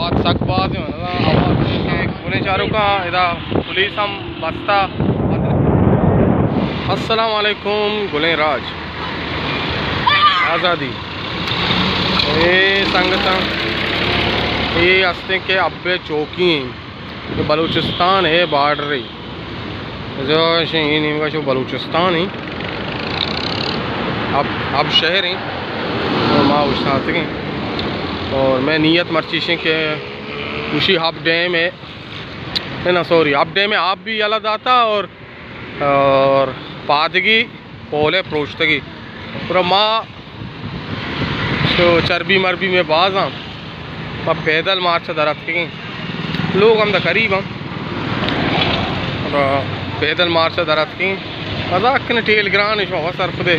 بات سک باز ایں، مطلب، آواز ایں کہ گلیں چاروکاں، ادا پولیس ہم بستہ۔ السلام علیکم، گلیں راج، آزادی۔ اے سنگتاں، اے ہستیں کہ ابے چوکی ایں، اے بلوچستان اے بارڈر ایں۔ جو شے اے نیمگا شو بلوچستان ایں، اب، اب شہر ایں، اور ما اوشتاتگیں۔ اور مئے نیت مرچی شے کہ گوشی ہب ڈیم ایں، نہ، سوری، ہب ڈیم ایں، آپ بھی یلہ داتا اور، اور پادگی پولے پروشتگی۔ اور ما چو چربی مربی مئے باز ایں، ما پیدل مارچ در اتکگیں۔ لوگ ہم دا قریب ایں، اور پیدل مارچ در اتکگیں۔ مزاک کنے، ٹیل گران ایں، شما سر پدے۔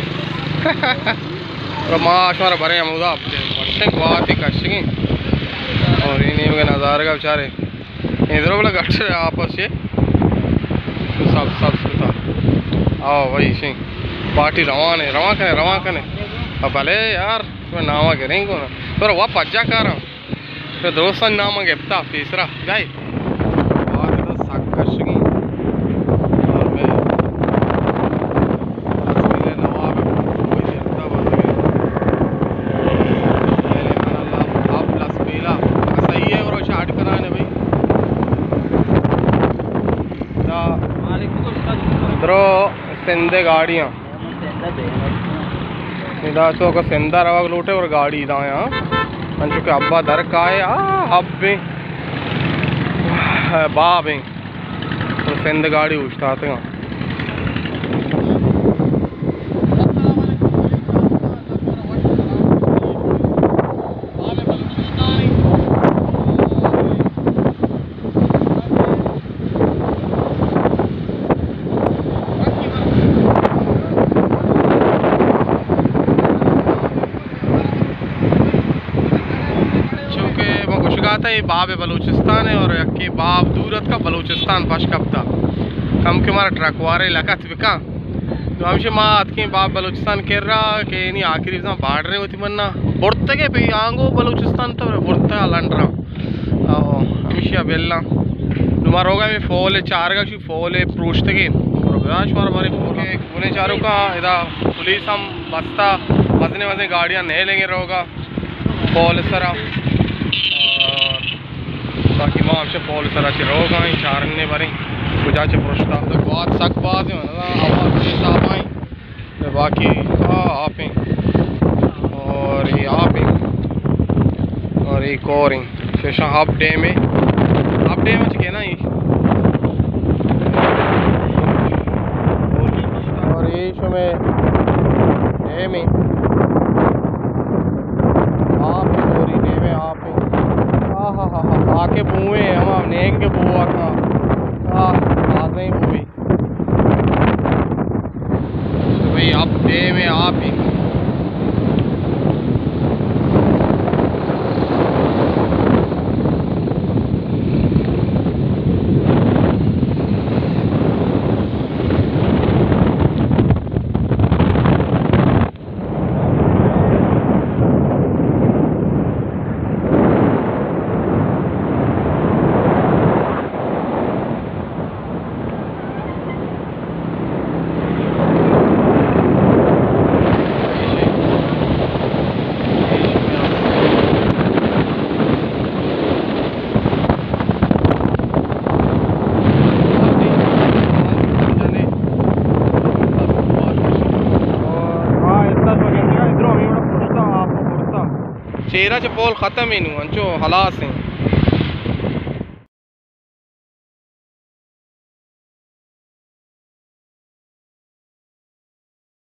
اور ما شمارا بریں ہمودا، وشیں گواتے کشگیں۔ اور اے نیمگے نظارگا بچارے۔ اے درو بلا گٹر آپس چے۔ سب، سب ستا۔ آو بھائی، شیں۔ پارٹی روان ایں، روان کنے، روان کنے۔ اب بلے یار، شما ناما گریں کو نا۔ پر وا پجا کاراں۔ تو درستاں ناما گپتا، پیسرا۔ جائے۔ بات تو سک کشگیں۔ اور میں تصویر نواب کوئی دیتا بات ہے۔ پہلے من اللہ آپ لس پیلا۔ صحیح ہے، اور شاٹ کرانے بھائی۔ دا درو سندھ گاڑیاں۔ ادا چو کہ سندھ روگ لوٹے اور گاڑی ادا ایں۔ انچو کہ ابا در کائے، آ، اب بیں، باب ایں۔ اور سندھ گاڑی اوشتاتگاں۔ چونکہ ما گوشگا اتاں، اے باب بلوچستان ایں اور یکے باب دور اتکا، بلوچستان پش کپتا۔ کم کہ مارا ٹرک وارے لگت بکاں۔ تو ہمشہ ما اتکیں باب بلوچستان کرا کہ اینی آخری بزاں بارڈر ایں وتی منا۔ برتگے پہ آنگو بلوچستان تو برتگا لنڈرا۔ او، ہمشہ بلاں۔ نو ما روگا ہمے پول چارگا شو، پول پروشتگیں۔ روگا شمار بارے پول، پول چاروکاں، ادا پولیس ہم بستہ، مزنیں مزنیں گاڑیاں نیلیں روگا۔ پول سرا۔ اور باقی ما ہمشہ پول سرا چہ روگا ایں، چارنے باریں کجا چہ پروشتا۔ تو گوات سک باز ایں، مطلب، آواز چے حساب ایں۔ باقی آ آپ ایں۔ اور اے آپ ایں۔ اور اے کور ایں۔ شیشاں آپ ڈیم ایں۔ آپ ڈیم اچ کہنا ایں۔ اور اے شمے ڈیم ایں۔ آپ ایں، اور اے ڈیم ایں، آپ ایں۔ آہا ہا ہا، آ کے بوئے، ہما نینگ کے بو آتا۔ آہ، تازہ بوئے۔ بھئی، آپ ڈیم ایں، آپ ایں۔ چیرا چہ پول ختم ایں نوں، انچو ہلاس ایں۔